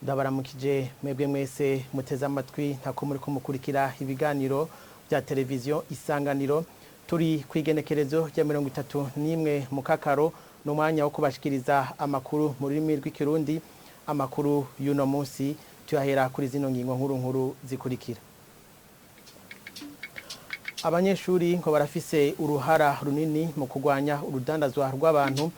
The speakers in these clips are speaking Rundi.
Ndabaramukije mwebwe mwese muteze amatwi ntako muri kumukurikira ibiganiro bya televiziyo Isanganiro. Turi ku igenekerezo rya 31 mu kakaro, n'umwanya wo kubashikiriza amakuru mu rurimi rw'Ikirundi. Amakuru y'uno munsi tuyahera kuri zino ngingo nkuru nkuru zikurikira. Abanyeshuri ngo barafise uruhara runini mu kurwanya urudandazwa rw'abantu.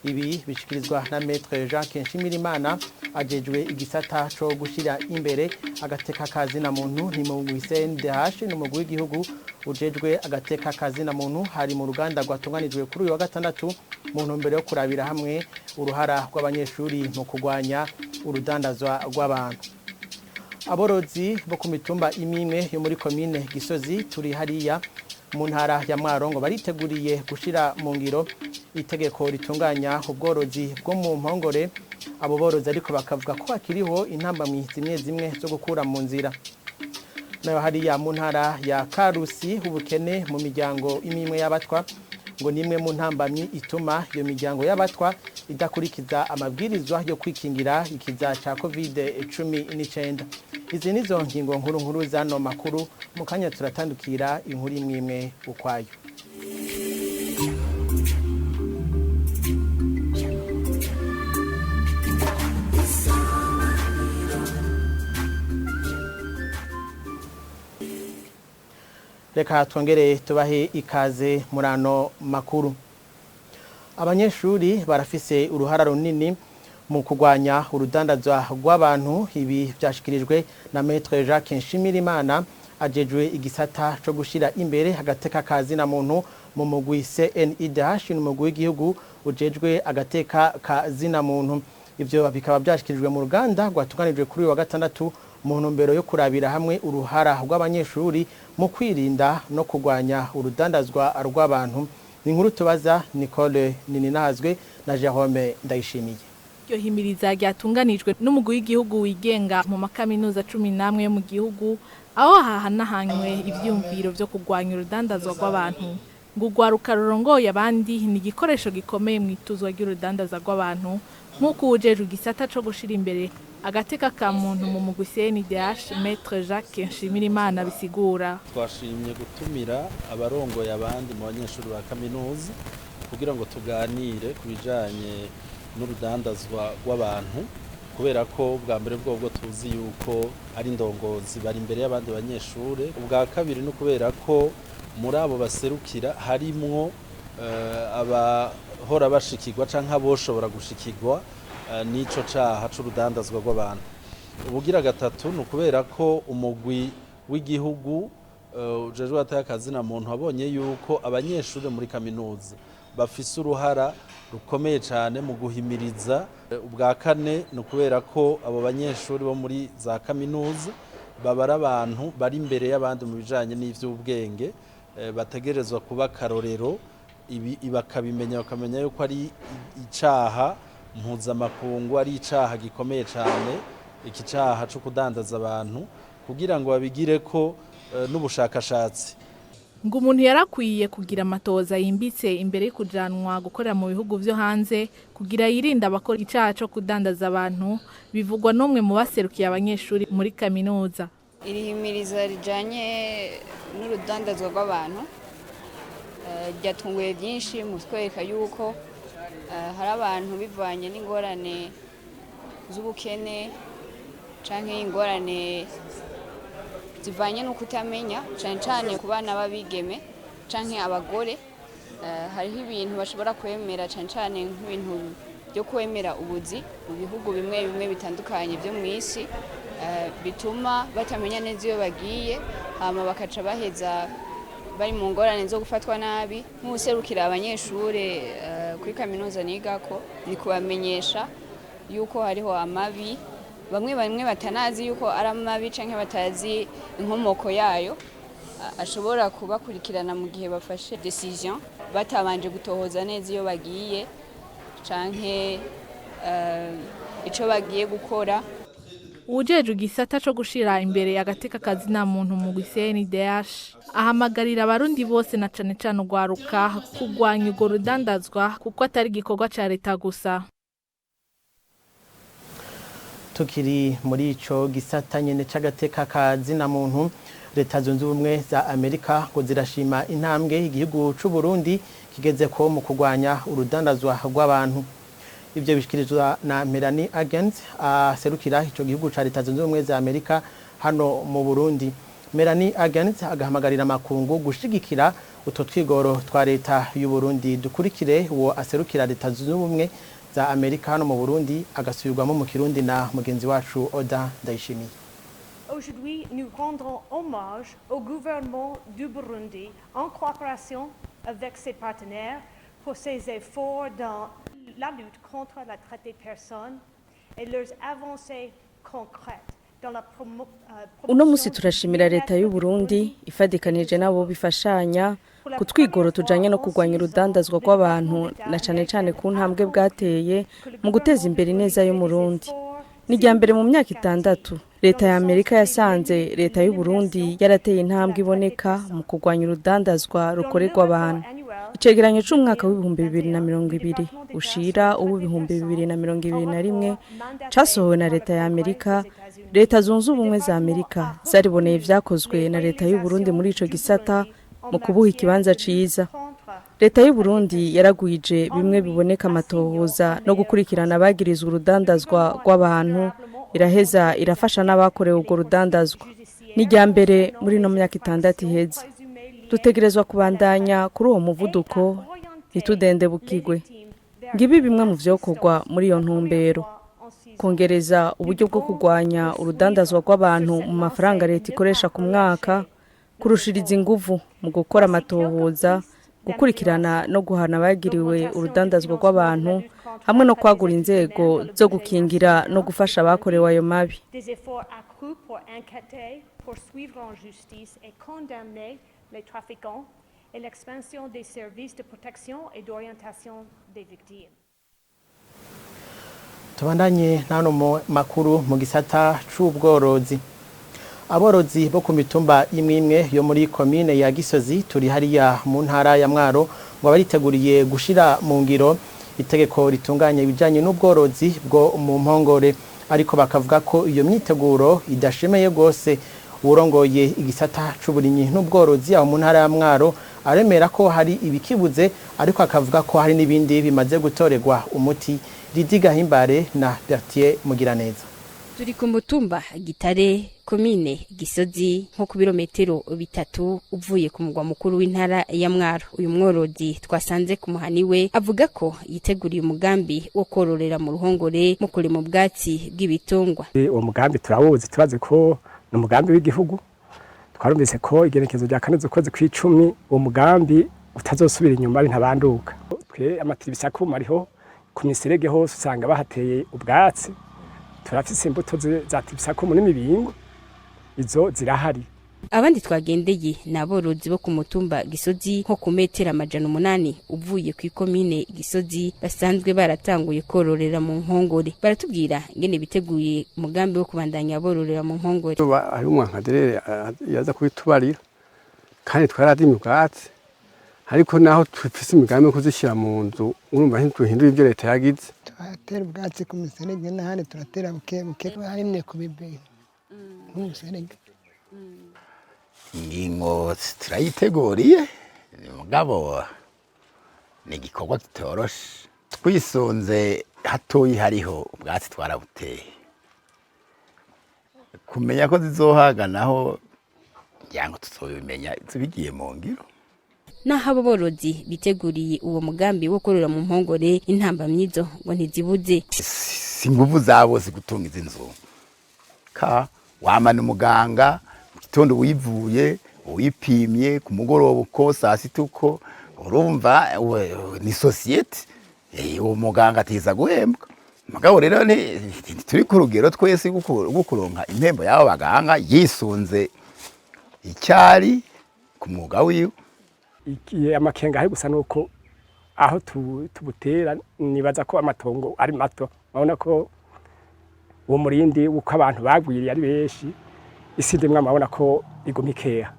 Ibi bishikirizwa na Maître Jacques Nshimirimana, ajejwe igisata co gushira imbere agateka kazi na muntu ni mu CNDH, ni mu w'igihugu ujejwe agateka kazi na muntu. Hari mu ruganda rwatunganijwe kuri uyu wa gatandatu mu ntumbero yo kurabira hamwe uruhara rw'abanyeshuri mu kurwanya urudandazwa rw'abantu. Aborozi bo ku mitumba imwe yo muri komine Gisozi, turi hariya mu ntara ya Mwaro, ngo bariteguriye gushira mu ngiro itegeko ritunganya ubworozi bwo mu mpongore. Abo borozi ariko bakavuga ko hakiriho intambamyi zimwe zimwe zo gukura mu nzira. Nayo hariya mu ntara ya Karusi, ubukene mu miryango imwe y'Abatwa ngo nimwe mu ntambamyi ituma iyo miryango y'Abatwa idakurikiza amabwirizwa yo kwikingira ikiza ca Covid 19. Izi nizo ngingo nkuru nkuru zano makuru. Mu kanya turatandukira inkuru imwe imwe ukwayo. Reka twongere tubahe ikaze muri ano makuru. Abanyeshuri barafise uruhara runini mu kurwanya urudandazwa rw'abantu. Ibi byashikirijwe na Maître Jacques Nshimirimana, ajejwe igisata co gushira imbere agateka kazi na muntu mu mugwi CNIDH, n'umugwi w'igihugu ujejwe agateka kazi na muntu. Ivyo bikaba byashikirijwe mu ruganda rwatunganijwe kuri uyu wa gatandatu mu ntumbero yo kurabira hamwe uruhara rw'abanyeshuri mu kwirinda no kurwanya urudandazwa rw'abantu. Ni inkuru tubaza Nicole Nininahazwe na Jerome Ndayishimiye. Iryo himiriza ryatunganijwe n'umugwi w'igihugu wigenga mu makaminuza 11 yo mu gihugu, aho hahanahanywe ivyiyumviro vyo kurwanya urudandazwa rw'abantu. Ngo urwaruka rurongoye abandi ni igikoresho gikomeye mu ituzwa ry'urudandaza rw'abantu, nk'uko uwujejwe igisata co gushira imbere agateka ka muntu mu mugwi CNDH, Maître Jacques Nshimirimana, bisigura. Twashimye gutumira abarongoye abandi mu banyeshuri ba kaminuza kugira ngo tuganire ku bijanye n'urudandazwa rw'abantu, kubera ko bwa mbere bwobwo tuzi yuko ari indongozi, bari imbere y'abandi banyeshure. Ubwa kabiri ni ukubera ko muri abo baserukira harimwo abahora bashikirwa canke aboshobora gushikirwa n'ico caha c'urudandazwa rw'abantu. Ubugira gatatu ni ukubera ko umugwi w'igihugu ujejwe agateka na muntu wabonye yuko abanyeshuri muri kaminuza bafise uruhara rukomeye cyane mu guhimiriza. Ubwa kane ni ukubera ko abo banyeshuri bo muri za kaminuza baba ari abantu bari imbere y'abandi mu bijanye n'ivy'ubwenge, bategerezwa kuba akarorero. Ibi bakabimenya, bakamenya yuko ari icaha mpuzamakungu, ari icaha gikomeye cyane, iki caha co kudandaza abantu, kugira ngo babigire ko n'ubushakashatsi. Ngo umuntu yarakwiye kugira amatoza yimbitse imbere yo kujanwa gukorera mu bihugu vyo hanze kugira yirinde abakora icaha co kudandaza abantu. Bivugwa n'umwe mu baserukiye abanyeshuri muri kaminuza. Iri himiriza rijanye n'urudandazwa rw'abantu ryatunguye byinshi mu kwereka yuko hari abantu bivanye n'ingorane z'ubukene canke ingorane zivanye no kutamenya, cane cane ku bana b'abigeme canke abagore, hariho ibintu bashobora kwemera, cane cane nk'ibintu byo kwemera ubuzi mu bihugu bimwe bimwe bitandukanye byo mu isi, bituma batamenya neza iyo bagiye, hama bakaca baheza bari mu ngorane zo gufatwa nabi. Nk'userukira abanyeshure kuri kaminuza nigako, ni kubamenyesha yuko hariho amabi bamwe bamwe batanazi yuko ari amabi canke batazi inkomoko yayo, ashobora kubakurikirana mu gihe bafashe décision batabanje gutohoza neza iyo bagiye canke ico bagiye gukora. Uwujejwe igisata co gushira imbere agateka kazina muntu mu CNDH ahamagarira Abarundi bose na cane cane urwaruka kurwanya urwo rudandazwa, kuko atari igikorwa ca leta gusa. Tukiri muri ico gisata nyene c'agateka ka zina muntu, Leta Zunze Ubumwe za Amerika ngo zirashima intambwe igihugu c'u Burundi kigeze ko mu kurwanya urudandazwa rw'abantu. Ivyo bishikirizwa na Melanie Agent, aserukira ico gihugu ca Leta Zunze Ubumwe za Amerika hano mu Burundi. Melanie Agent agahamagarira makungu gushigikira utwo twigoro twa leta y'u Burundi. Dukurikire uwo aserukira Leta Zunze Ubumwe za Amerika hano mu Burundi, agasubirwamo mu Kirundi na mugenzi wacu Oda Ndayishimiye. Aujourd'hui, nous rendons hommage au gouvernement du Burundi en coopération avec ses partenaires pour ses efforts dans la lutte contre la traite des personnes et leurs avancées concrètes. Uno musi turashimira leta y'u Burundi ifadikanije nabo bifashanya ku twigoro tujanye no kurwanya urudandazwa rw'abantu, na cane cane ku ntambwe bwateye mu guteza imbere ineza y'Umurundi. Ni irya mbere mu myaka 6 leta ya Amerika yasanze leta y'u Burundi yarateye intambwe iboneka mu kurwanya urudandazwa rukorerwa abantu. Icegeranyo c'umwaka w'2020 ushira uw'2021 casohowe na leta ya Amerika, Leta Zunze Ubumwe za Amerika zariboneye ivyakozwe na leta y'u Burundi muri ico gisata mu kubuha ikibanza ciza. Leta y'u Burundi yaragwije bimwe biboneka amatohoza no gukurikirana abagirizwa urudandazwa rw'abantu, iraheza irafasha n'abakorewe urwo rudandazwa. Ni irya mbere muri ino myaka 6 iheze. Dutegerezwa kubandanya kuri uwo muvuduko, ntitudendebukirwe. Ngibi bimwe mu vyokorwa muri iyo ntumbero: kongereza uburyo bwo kurwanya urudandazwa rw'abantu mu mafaranga leta ikoresha ku mwaka, kurushiriza inguvu mu gukora amatohoza, gukurikirana no guhana abagiriwe urudandazwa rw'abantu, hamwe no kwagura inzego zo gukingira no gufasha abakorewe ayo mabi. Des efforts accrus pour enquêter, poursuivre en justice et condamner les trafiquants et l'expansion des services de protection et d'orientation des victimes. Tubandanye nano mu makuru mu gisata c'ubworozi. Aborozi bo ku mitumba imwe imwe yo muri komine ya Gisozi, turi hariya mu ntara ya Mwaro, ngo bariteguriye gushira mu ngiro itegeko ritunganya ibijanye n'ubworozi bwo mu mpongore, ariko bakavuga ko iyo myiteguro idashemeye gose. Urongoye igisata c'uburimyi n'ubworozi aho mu ntara ya Mwaro aremera ko hari ibikibuze, ariko akavuga ko hari n'ibindi bimaze gutorerwa umuti. Lydie Gahimbare na Bertier Mugiraneza. Turi ku mutumba Gitare, komine Gisozi, nko ku birometero 3 uvuye ku mugwa mukuru w'intara ya Mwaro. Uyu mworozi twasanze ku muhani we avuga ko yiteguriye umugambi wo kororera mu ruhongore mu kurima ubwatsi bw'ibitungwa. Uwo mugambi turawuzi, turazi ko ni umugambi w'igihugu. Twarumvise ko igenekezo rya 4 z'ukwezi kw'icumi uwo mugambi utazosubira inyuma ari ntabanduka. Twe amatiribisakuma ariho ku miserege hose usanga bahateye ubwatsi. Turafise imbuto za tibisako n'imibingo, izo zirahari. Abandi twagendeye ni aborozi bo ku mutumba Gisozi, nko ku metero 800 uvuye ku ikomine Gisozi, basanzwe baratanguye kororera mu nkongore. Baratubwira ingene biteguye umugambi wo kubandanya bororera mu nkongore. Hari umwankaderere yaza kubitubarira, kandi twararimye ubwatsi, ariko naho tufise imigambi yo kuzishyira mu nzu, urumva ntituhindura ibyo leta yagize. Turatera ubwatsi ku miserege n'ahandi turatera buke buke, harimye ku bibe nk'umuserege. Ingingo turayiteguriye, mugabo ni igikorwa kitoroshe. Twisunze hatoyi hariho ubwatsi twarabuteye, kumenya ko zizohaga naho ngira ngo tuzobimenya bigiye mu ngiro. Naho abo borozi biteguriye uwo mugambi wo korora mu mpongore, intambamyizo ngo ntizibuze. Si nguvu zabo gutunga izi nzu, ka wamana umuganga mu gitondo wivuye uyipimye, ku mugoroba uko, saa sita uko. Urumva ni sosiyete, uwo muganga atiza guhembwa. Mugabo rero turi ku rugero twese rwo kuronka impembo y'abo baganga yisunze icyari ku mwuga wiwe. Amakenga ari gusa nuko aho tubutera nibaza ko amatongo ari mato. Urabona ko uwo murindi uko abantu bagwiriye ari benshi, isi ndimwe murabona ko iguma ikeya.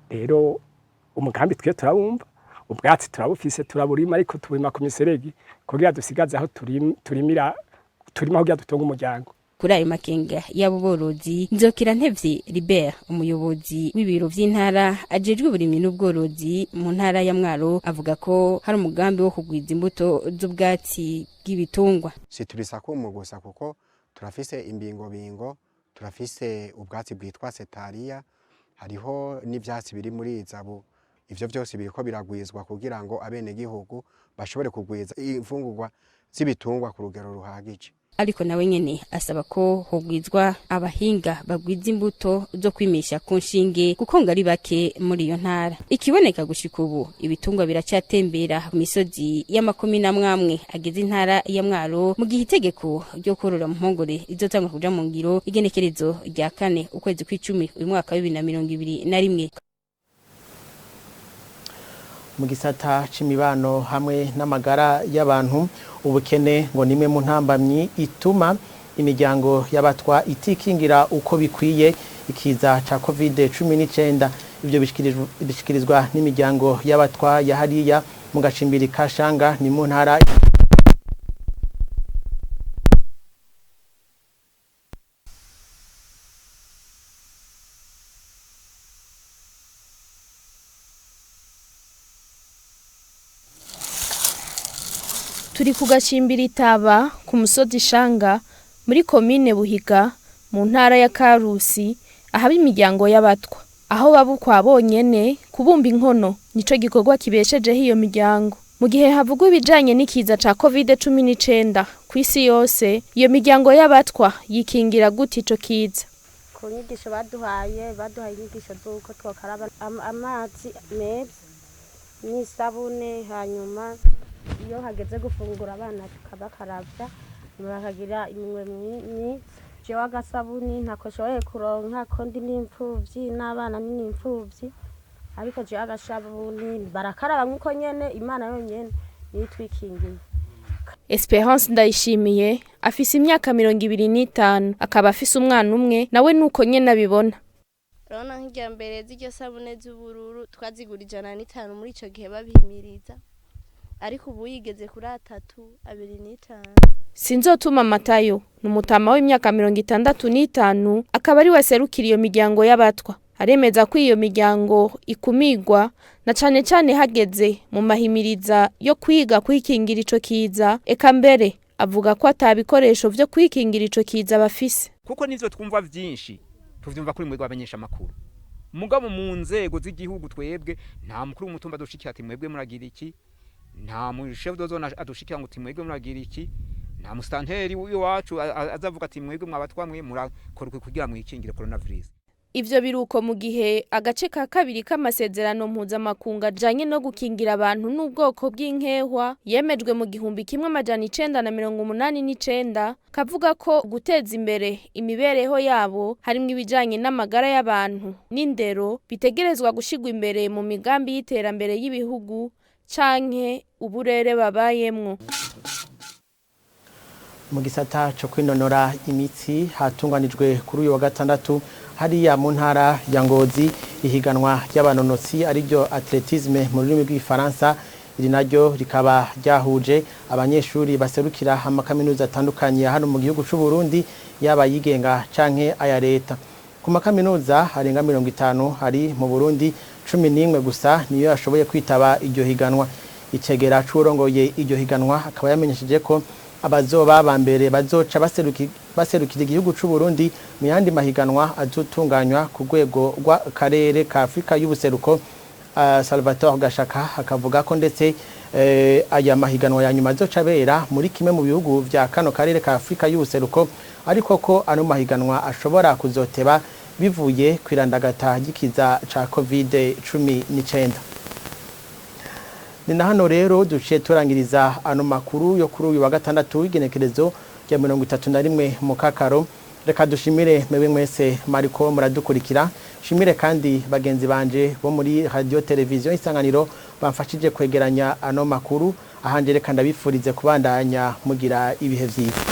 Rero umugambi twe turawumva, ubwatsi turabufise, turaburima, ariko tuburima ku miserege kugira dusigaze aho turimira, turima kugira dutunge umuryango. Kuri ayo makenga y'abo borozi, Nzokira Ntevye Libert, umuyobozi w'ibiro vy'intara ajejwe uburimyi n'ubworozi mu ntara ya Mwaro, avuga ko hari umugambi wo kugwiza imbuto z'ubwatsi bw'ibitungwa. Si turisakumu gusa, kuko turafise imbingobingo, turafise ubwatsi bwitwa setariya, hariho n'ivyatsi biri muri izabu. Ivyo vyose biriko biragwizwa kugira ngo abenegihugu bashobore kugwiza imfungurwa z'ibitungwa ku rugero ruhagije. Ariko nawe nyene asaba ko hogwizwa abahinga bagwiza imbuto zo kwimisha ku nshinge, kuko ngo ari bake muri iyo ntara. Ikiboneka gushika ubu, ibitungwa biracatembera ku misozi y'amakumi n'amwamwe ageze intara ya Mwaro, mu gihe itegeko ryo korora mu mpongore rizotangwa kuja mu ngiro igenekerezo rya 4 ukwezi kw'icumi uyu mwaka wa 2021. Mu gisata c'imibano hamwe n'amagara y'abantu, ubukene ngo nimwe mu ntambamyi ituma imiryango y'abatwa itikingira uko bikwiye ikiza ca COVID-19. Ivyo bishikirizwa n'imiryango y'abatwa ya hariya mu gacimbiri ka Shanga, ni mu ntara. Turi ku gacimbiri Itaba, ku musozi Shanga, muri komine Buhiga, mu ntara ya Karusi, ahaba imiryango y'abatwa. Aho baba ukwa bonyene, kubumba inkono nico gikorwa kibeshejeho iyo miryango. Mu gihe havugwa ibijanye n'ikiza ca COVID-19 kw'isi yose, iyo miryango y'abatwa yikingira gute ico kiza? Ku nyigisho baduhaye inyigisho z'uko twokaraba amazi meza n'isabune, hanyuma iyo hageze gufungura abana tukabakaravya bakagira iminwe myiza. Jewe agasabuni ntako nshoboye kuronka, ko ndi n'imfuvyi n'abana ni n'imfuvyi, ariko jewe agasabuni barakaraba nk'uko nyene. Imana yonyene niyo itwikingiye. Esperance Ndayishimiye afise imyaka 25, akaba afise umwana umwe, nawe nuko nyene abibona. Urabona nk'irya mbere z'iryo sabune z'ubururu twazigura 105 muri ico gihe babihimiriza, ariko ubu yigeze kuri 3, 2.5. Sinzotuma Matayo ni umutama w'imyaka 65, akaba ari we aserukira iyo miryango y'abatwa. Aremeza ko iyo miryango ikumigwa na cane cane hageze mu mahimiriza yo kwiga kwikingira ico kiza, eka mbere avuga ko ata bikoresho vyo kwikingira ico kiza bafise. Kuko nivyo twumva vyinshi tuvyumva kuri mwebwe abamenyesha amakuru, mugabo mu nzego z'igihugu twebwe nta mukuru w'umutumba adushikira ati mwebwe muragira iki, nta mu chef de zone adushikira ngo ati mwebwe muragira iki, nta mustanteri w'iwacu azavuga ati mwebwe mwabatwa mwe murakora iki kugira mwikingire coronavirus. Ivyo biruko mu gihe agace ka kabiri k'amasezerano mpuzamakungu ajanye no gukingira abantu n'ubwoko bw'inkehwa yemejwe mu 1989 kavuga ko guteza imbere imibereho yabo harimwo ibijanye n'amagara y'abantu n'indero bitegerezwa gushirwa imbere mu migambi y'iterambere y'ibihugu canke uburere babayemwo. Mu gisata cyo kwinonora imitsi, hatunganijwe kuri uyu wa gatandatu hariya mu ntara ya Ngozi ihiganwa ry'abanonotsi, ariryo athlétisme mu rurimi rw'igifaransa. Iri naryo rikaba ryahuje abanyeshuri baserukira amakaminuza atandukanye hano mu gihugu c'u Burundi, yaba yigenga canke aya leta. Ku makaminuza arenga 50 hari mu Burundi, 11 gusa niyo yashoboye kwitaba iryo higanwa. Icegera c'uwurongoye iryo higanwa akaba yamenyesheje ko abazoba ba mbere bazoca baserukira igihugu c'u Burundi mu yandi mahiganwa azotunganywa ku rwego rw'akarere ka Afrika y'ubuseruko. Salvatore Gashaka akavuga ko ndetse aya mahiganwa ya nyuma azoca abera muri kimwe mu bihugu vya kano karere ka Afrika y'ubuseruko, ariko ko ano mahiganwa ashobora kuzoteba bivuye kwirandagata gikiza ca COVID-19. Ni na hano rero duciye turangiriza ano makuru yo kuri uyu wa gatandatu w'igenekerezo rya 31 mu Kakaro. Reka dushimire mwebwe mwese mariko muradukurikira, shimire kandi bagenzi banje bo muri radio televiziyo Isanganiro bamfashije kwegeranya ano makuru. Ahanje reka ndabifurize kubandanya mugira ibihe vyiza.